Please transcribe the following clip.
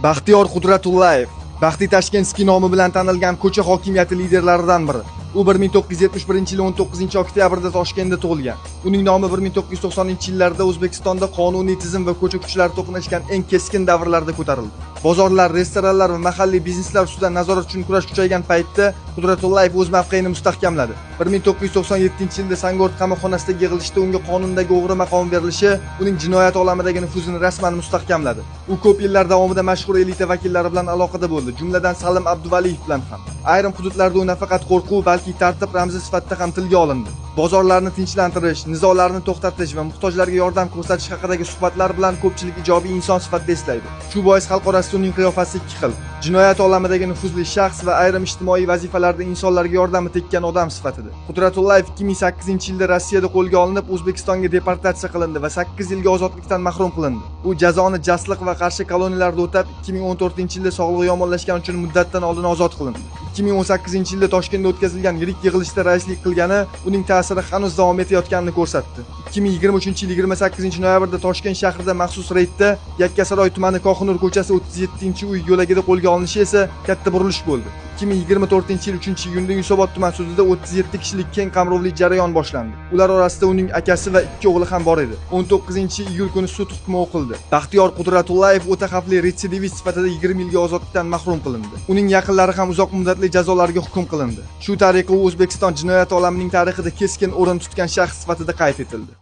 Baxtiyor Qudratullayev, Baxti Tashkentskiy nomi bilan tanilgan ko'cha hokimiyati liderlaridan biri. U 1971-yil 19-oktyabrda Toshkentda tug'ilgan. Uning nomi 1990-yillarda O'zbekistonda qonuniy tizim va ko'cha kuchlari to'qnashgan eng keskin davrlarda ko'tarildi. Bozorlar, restoranlar va mahalliy bizneslar ustidan nazorat uchun kurash kuchaygan paytda Qudratullayev o'z mavqeini mustahkamladi. 1997-yilda Sangort qamoqxonasidagi yig'ilishda unga qonundagi o'g'ri maqomi berilishi uning jinoyat olamidagi nufuzini rasman mustahkamladi. U ko'p yillar davomida mashhur elita vakillari bilan aloqada bo'ldi, jumladan Salim Abduvaliyev bilan ham. Ayrim hududlarda u nafaqat qo'rquv, balki tartib ramzi sifatida ham tilga olindi. Bozorlarni tinchlantirish, nizolarni to'xtatish va muhtojlarga yordam ko'rsatish haqidagi suhbatlar bilan ko'pchilik ijobiy inson sifatida eslaydi. Shu bois xalq orasida uning qiyofasi ikki xil: jinoyat olamidagi nufuzli shaxs va ayrim ijtimoiy vazifalarda insonlarga yordami tekkan odam sifatida. Qudratullayev 2008-yilda Rossiyada qo'lga olinib, O'zbekistonga deportatsiya qilindi va 8 yilga ozodlikdan mahrum qilindi. U jazoni Jasliq va Qarshi koloniyalarida o'tab, 2014-yilda sog'lig'i yomonlashgani uchun muddatidan oldin ozod qilindi. 2018-yilda Toshkentda o'tkazilgan yirik yig'ilishda raislik qilgani uning ta'siri hanuz davom etayotganini ko'rsatdi. 2023-yil 28-noyabrda Toshkent shahrida maxsus reydda Yakkasaroy tumani Kohinur ko'chasi 37-uy yo'lagida qo'lga olinishi esa katta burilish bo'ldi. 2024-yil 3-iyunda Yunusobod tuman sudida 37 kishilik keng qamrovli jarayon boshlandi. Ular orasida uning akasi va 2 o'g'li ham bor edi. 19-iyul kuni sud hukmi o'qildi. Baxtiyor Qudratullayev o'ta xavfli retsidivist sifatida 20 yilga ozodlikdan mahrum qilindi. Uning yaqinlari ham uzoq muddatli jazolarga hukm qilindi. Shu tariqa u O'zbekiston jinoyat olamining tarixida keskin o'rin tutgan shaxs sifatida qayd etildi.